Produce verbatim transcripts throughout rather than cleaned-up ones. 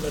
Ka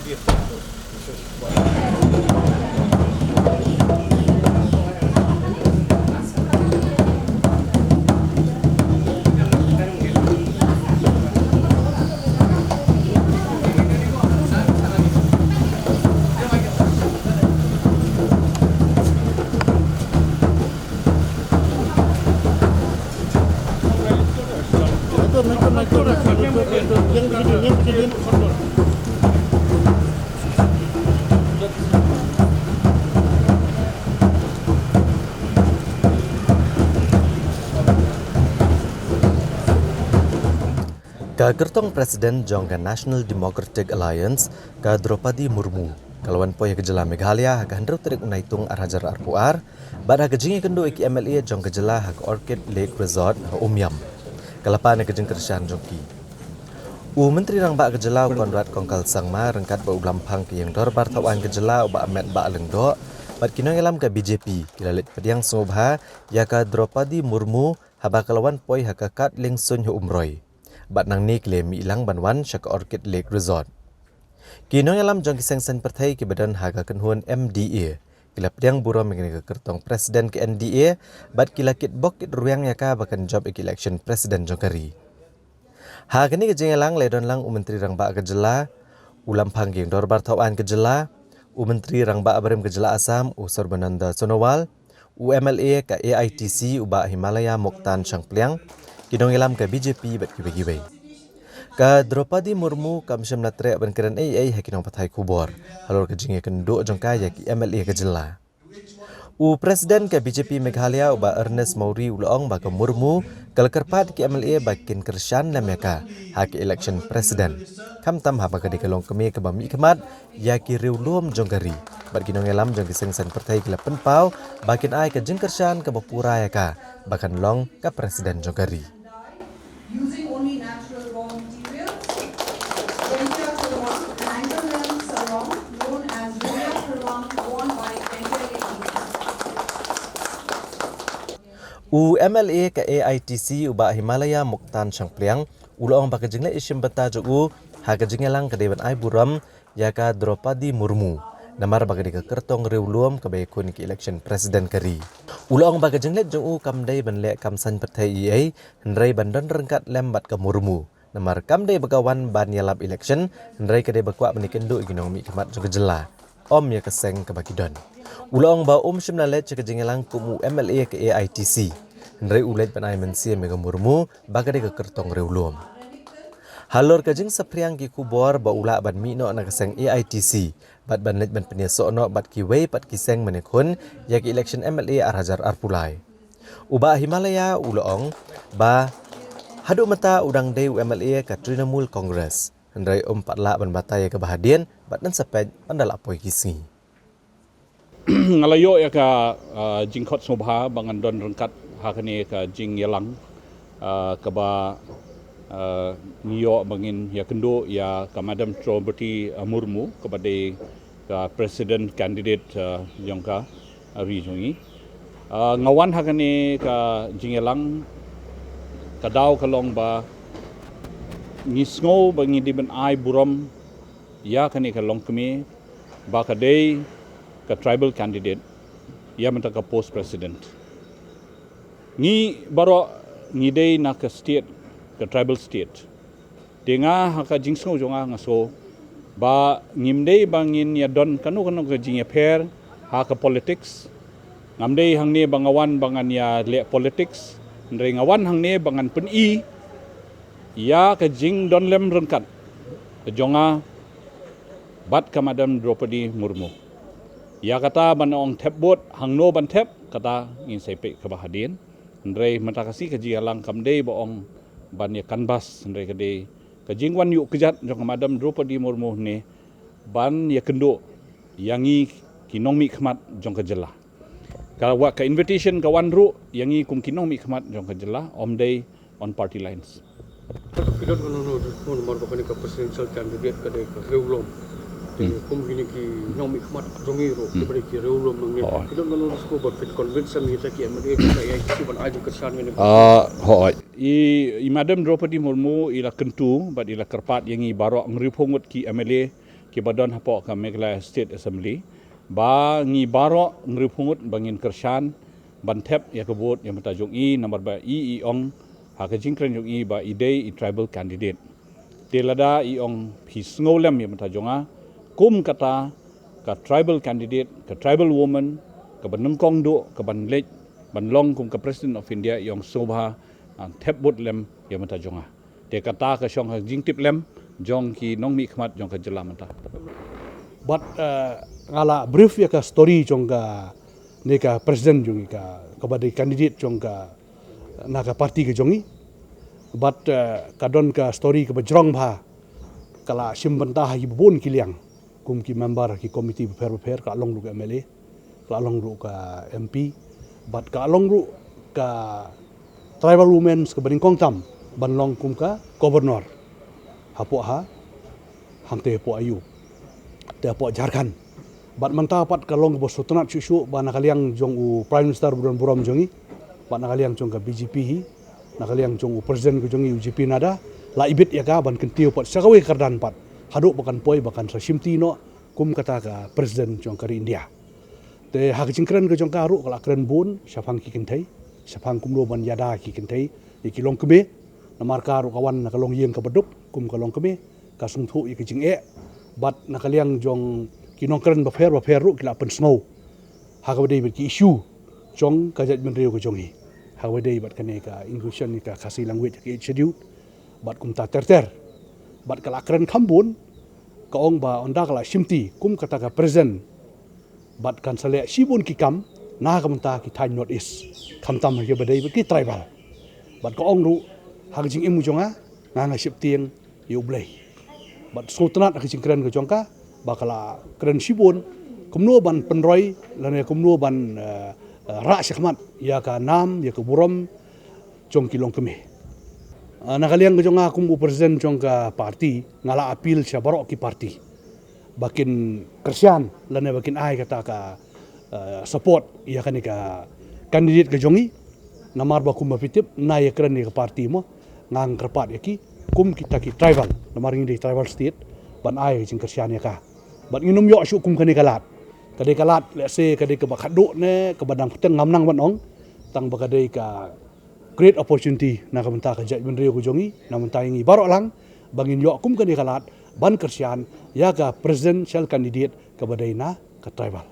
kyrtong President jong ka National Democratic Alliance, ka Droupadi Murmu, ka la wan poi ha ka jylla Meghalaya ha ka hynriew tarik u Naitung ar hajar arphew ar, bad ha ka jingïakynduh ïa ki M L A jong ka jylla ha ka Orchid Lake Resort ha Umiam, ka la pan ïa ka jingkyrshan jong ki. U Myntri Rangbah ka jylla u Conrad Kongkal Sangma ryngkat bad u Lamphang ka Ïing Dorbar Thawaiñ ka jylla u Bah Metbah Lyngdoh bad ki nongïalam ka B J P ki la leit pdiang sngewbha ïa ka Droupadi Murmu haba ka la wan poi ha ka kad liengsuiñ ha Umroi. Bad nangne ki la mih lang ban wan sha ka Orchid Lake Resort. Ki nongïalam jong ki seng saiñ pyrthei kiba don ha ka kynhun M D A ki la pdiang burom ïa kane ka kyrtong President ka N D A bad ki la kitbok kitrwiang ïa ka ba kan jop ïa ka election President jong ka ri. Ha kane ka jingïalang la don lang u Myntri Rangbah ka jylla, u Lamphang ka Ïing Dorbar Thawaiñ ka jylla, u Myntri Rangbah barim ka jylla Assam u Sarbananda Sonowal, u M L A ka A I T C u Bah Himalaya Muktan Shangpliang, ki nongïalam ka B J P bad kiwei kiwei. Ka Droupadi Murmu kam shym la treh ban kren ei ei ha ki nongpathai khubor halor ka jingïakynduh jong ka ïa ki M L A ka jylla. U President ka B J P Meghalaya u Bah Ernest Mawrie u la ong ba ka Murmu ka la kyrpad ki M L A ba kin kyrshan lem ïa ka ha ka election President, khamtam haba ka dei ka longkmie kaba mihkhmat ïa ki riewlum jong ka ri. Bad ki nongïalam jong ki seng saiñ pyrthei ki la pynpaw ba kin ai ka jingkyrshan kaba pura ïa ka ba kan long ka President jong ka ri. Using only natural raw materials, Ventia Kurwang, an anchor length sarong known as Ventia Kurwang, worn by Ventia Ladies. U M L A ka A I T C u Bah Himalaya Muktan Shangpliang u la ong ba ka jingleit ïashim bynta jong u ha ka jingïalang ka dei ban ai burom ïa ka Droupadi Murmu namar ba ka dei ka kyrtong riewlum kaba ïakhun ïa ka election President ka ri. U la ong ba ka jingleit jong u kam dei ban leh kam saiñ pyrthei ei ei, hynrei ban don ryngkat lem bad ka Murmu. Namar kam dei ba ka wan ban ïalap election, hynrei ka dei ba kwah ban ïakynduh ïa ki nongmihkhmat jong ka jylla, ym ïa ka seng kaba ki don. U la ong ba um shym la leit sha ka jingïalang kum u M L A ka A I T C, hynrei u leit ban ai mynsiem ïa ka Murmu ba ka dei ka kyrtong riewlum. Halor ka jingsaphriang ki khubor ba u lah ban mih noh na ka seng A I T C bad ban leit ban pynïasoh noh bad kiwei pat ki seng ban ïakhun ïa ka election M L A ar hajar arphew lai, u Bah Himalaya u la ong ba haduh mynta u dang dei u M L A ka Trinamool Congress, hynrei um pat lah ban batai ïa kaba hadien bad ngin sa peit ban da la poi ki sngi. Nga la ïoh ïa ka, ah, jingkhot sngewbha ba ngan don ryngkat ha kane ka jingïalang, ah, kaba, ah, ngi ïoh ba ngin ïakynduh ïa ka Madam Droupadi, ah, Murmu kaba dei ka President candidate, ah, jong ka ri jong ngi. Ah, nga wan ha kane ka jingïalang, ka daw ka long ba ngi sngew ba ngi dei ban ai burom ïa kane ka longkmie ba ka dei ka tribal candidate ïa mynta ka post President. Ngi baroh ngi dei na ka state, ka tribal state. Te nga ha ka jingsngew jong nga, nga sngew ba ngim dei ba ngin ïa don kano kano ka jingïapher ha ka politics. Ngam dei hangne ba nga wan ba ngan ïa leh politics, hynrei nga wan hangne ba ngan pyni ïa ka jingdon lem ryngkat jong nga bad ka Madam Droupadi Murmu. Ïa kata ban ong thep vote, hangno ban thep, kata ngin sa peit kaba hadien. Hynrei mynta ka sngi ka jingïalang kam dei ba ong ban ïa canvass, hynrei ka dei ka jingwan ïuh kjat jong ka Madam Droupadi Murmu ne ban ïakynduh ïa ngi ki nongmihkhmat jong ka jylla. Ka wa-, ka invitation ka wan ruh ïa ngi kum ki nongmihkhmat jong ka jylla, ym dei on party lines. Ki don kano kano, namar ba kane ka presidential candidate ka dei ka riewlum. Te kum kine ki nongmihkhmat jong ngi ruh kiba dei ki riewlum nangne, ki don kano kano ba phin convince ïa kita ki M L A, kita A I T C ban ai jingkyrshan ïa ngi? Ah, hooid. I, i Madam Droupadi Murmu i la kyntu bad i la kyrpad ïa ngi baroh hynriewphew ngut ki M L A kiba don hapoh ka Meghalaya State Assembly, ba ngi baroh ngi ruh pyngut ba ngin kyrshan ban thep ïa ka vote ïa mynta jong i, namar ba i i ong ha ka jingkren jong i ba i dei i tribal candidate. Te lada i ong phi sngew lem ïa mynta jong nga kum kata ka tribal candidate, ka tribal woman, kaba nyngkong duh kaban leit ban long kum ka President of India, i ong sngewbha, ah, thep vote lem ïa mynta jong nga. Te kata ka shong ha jingtip lem jong ki nongmihkhmat jong ka jylla mynta. Bad, eh, nga la brief ïa ka story jong kane ka president jong i, ka, kaba dei candidate jong ka, na ka party ka jong i. Bad, eh, ka don ka story kaba jrong bha, ka la shim bynta ha ki bun ki liang, kum ki member ki committee bapher bapher, ka la long ruh ka M L A, ka la long ruh ka M P, bad ka la long ruh ka tribal women kaba nyngkong tam ban long kum ka governor hapoh ha, hangtei hapoh A U, te hapoh Jharkhand. Bad mynta pat ka long kaba sngewtynnat shuh shuh ba na ka liang jong u Prime Minister ba don burom jong i, bad na ka liang jong ka B J P hi, na ka liang jong u President ka jong i, u J P Nadda, la ibit ïa ka ban kyntiew pat sha kawei ka kyrdan pat, haduh ba kan poi ba kan sa shimti noh kum kata ka President jong ka ri India. Te ha ka jingkren ka jong ka ruh ka la kren bun shaphang ki kynthei, shaphang kumno ban ïada ki kynthei ïa ki longkmie, namar ka ruh ka wan na ka longïing kaba duk kum ka longkmie, ka sngewthuh ïa ka jingeh. Bad na ka liang jong ki nongkren bapher bapher ruh ki la pynsngew ha kaba dei bad ki issue jong ka jaitbynriew ka jong i, ha kaba dei bad kane ka inclusion ïa ka Khasi language ha ka Eighth Schedule, bad kumta ter ter. Bad ka la kren kham bun, ka ong ba ynda ka la shimti kum kata ka President, bad kan sa leh shibun ki kam na ka bynta ki thaiñ North East, khamtam ha kiba dei bad ki tribal. Bad ka ong ruh, ha ka jingim jong nga, nga nga sheptieng ïa U Blei. Bad sngewtynnat ha ka jingkren ka jong ka, ba ka la kren shibun kumno ban pynroi lane kumno ban, eh, eh, rah shakhmat ïa ka nam, ïa ka burom jong ki longkmie. Ah, na ka liang ka jong nga kum u President jong ka party, nga la appeal sha baroh ki party ba kin kyrshan lane ba kin ai kata ka, eh, support ïa kane ka candidate ka jong i. Namar ba kumba phi tip, na ïa kren ïa ka party mo, nga nga kyrpad ïa ki kum kita ki tribal, namar ngi dei tribal state, ban ai ka jingkyrshan ïa ka. Bad ngin ym ïoh shuh kum kane ka lad. Ka dei ka lad, let's say, ka dei kaba khatduh ne kaba dang pateng, ngam nang ban ong, tang ba ka dei ka great opportunity na ka bynta ka jaitbynriew ka jong i, na bynta ïa ngi baroh lang, ba ngin ïoh kum kane ka lad ban kyrshan ïa ka presidential candidate kaba dei na ka tribal.